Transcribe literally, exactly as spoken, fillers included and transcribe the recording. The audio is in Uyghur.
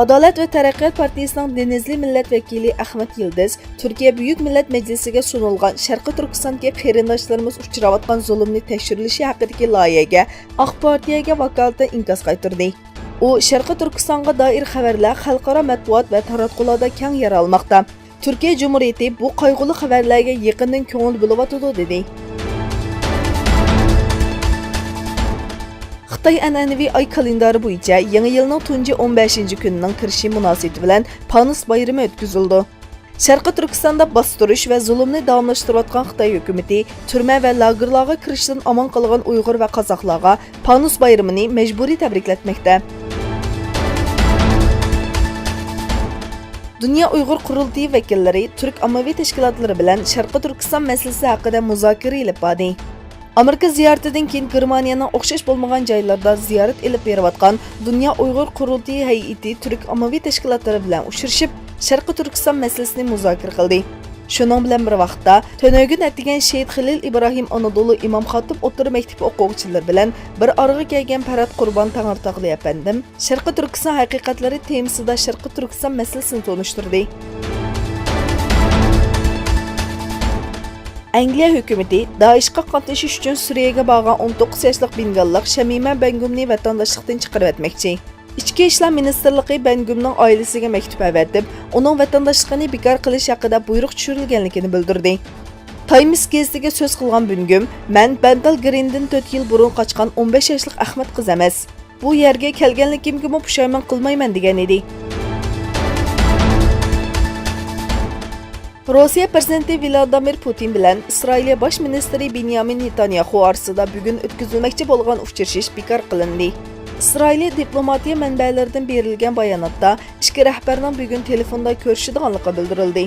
ئادالەت ۋە تەرەققىيات پارتىيىسىنىڭ دېنىزلى مىللەت ۋەكىلى ئەخمەت يىلدىز تۈركىيە بۈيۈك مىللەت مەجلىسىگە سۇنۇلغان شەرقىي تۈركىستاندىكى قېرىنداشلىرىمىز ئۇچراۋاتقان زۇلۇمنى تەكشۈرۈلۈشى ھەققىدىكى لايىھەگە ئاق پارتىيەگە ۋاكالىتەن ئىنكاس قايتۇردى. ئۇ، شەرقىي تۈركىستانغا دائىر خەۋەرلەر خەلقئارا مەتبۇئات ۋە تاراتقۇلاردا كەڭ يەر ئالماقتا. تۈركىيە جۇمھۇرىيىتى بۇ قايغۇلۇق خەۋەرلەرگە يېقىندىن كۆڭۈل بۆلۈۋاتىدۇ، دېدى. خىتاي ئەنئەنىۋى ئاي كالېندارى بويىچە يېڭى يىلنىڭ تۇنجى ئون بەشىنچى كۈنىنىڭ كىرىشى مۇناسىۋىتى بىلەن پانۇس بايرىمى ئۆتكۈزۈلىدۇ. شەرقىي تۈركىستاندا باستۇرۇش ۋە زۇلۇمنى داۋاملاشتۇرۇۋاتقان خىتاي ھۆكۈمىتى تۈرمە ۋە لاگېرلارغا كىرىشتىن ئامان قالغان ئۇيغۇر ۋە قازاقلارغا پانۇس بايرىمىنى مەجبۇرىي تەبرىكلەتمەكتە. دۇنيا ئۇيغۇر قۇرۇلتىيى ۋەكىللىرى تۈرك ئاممىۋى تەشكىلاتلىرى بىلەن شەرقىي تۈركىستان مەسىلىسى ھەققىدە مۇزاكىرە ئېلىپ باردى. ئامېرىكا زىيارىتىدىن كېيىن گېرمانىيەنىڭ ئوخشاش بولمىغان جايلىرىدا زىيارەت ئېلىپ بېرىۋاتقان دۇنيا ئۇيغۇر قۇرۇلتىيى ھەيئىتى تۈرك ئاممىۋى تەشكىلاتلىرى بىلەن ئۇچرىشىپ، شەرقىي تۈركىستان مەسىلىسىنى مۇزاكىرە قىلدى. شۇنىڭ بىلەن بىر ۋاقىتتا، تۈنۈگۈن ئەتىگەن شېھىت خېلىل ئىبراھىم ئانادولۇ ئىمام خاتىپ ئوتتۇرا مەكتىپى ئوقۇغۇچىلىرى بىلەن بىر ئارىغا كەلگەن پەرھات قۇربان تەڭرىتاغلى ئەپەندىم شەرقىي تۈركىستان ھەقىقەتلىرى تېمىسىدا شەرقىي تۈركىستان مەسىلىسىنى تونۇشتۇردى. ئەنگلىيە ھۆكۈمىتى دائىشقا قاتنىشىش ئۈچۈن سۈرىيەگە بارغان ئون توققۇز ياشلىق بېنگاللىق شەمىمە بەنگۈمنى ۋەتەنداشلىقتىن چىقىرىۋەتمەكچى. ئىچكى ئىشلار مىنىستىرلىقى بەنگۈمنىڭ ئائىلىسىگە مەكتۇپ ئەۋەتىپ، ئۇنىڭ ۋەتەنداشلىقىنى بىكار قىلىش ھەققىدە بۇيرۇق چۈشۈرۈلگەنلىكىنى بىلدۈردى. تايمس گېزىتىگە سۆز قىلغان بۈنگۈم، مەن بەنتال گرىندىن تۆت يىل بۇرۇن قاچقان ئون بەش ياشلىق ئەخمەت قىز ئەمەس. بۇ يەرگە كەلگەنلىكىمگىمۇ پۇشايمان قىلمايمەن، دېگەن ئىدى. روسىيە پىرېزىدېنتى ۋلادىمىر پۇتىن بىلەن ئىسرائىلىيە باش مىنىستىرى بېنيامىن نېتانياخۇ ئارىسىدا بۈگۈن ئۆتكۈزۈلمەكچى بولغان ئۇچرىشىش بىكار قىلىندى. ئىسرائىلىيە دىپلوماتىيە مەنبەلىرىدىن بېرىلگەن باياناتتا ئىككى رەھبەرنىڭ بۈگۈن تېلېفوندا كۆرۈشىدىغانلىقى بىلدۈرۈلدى.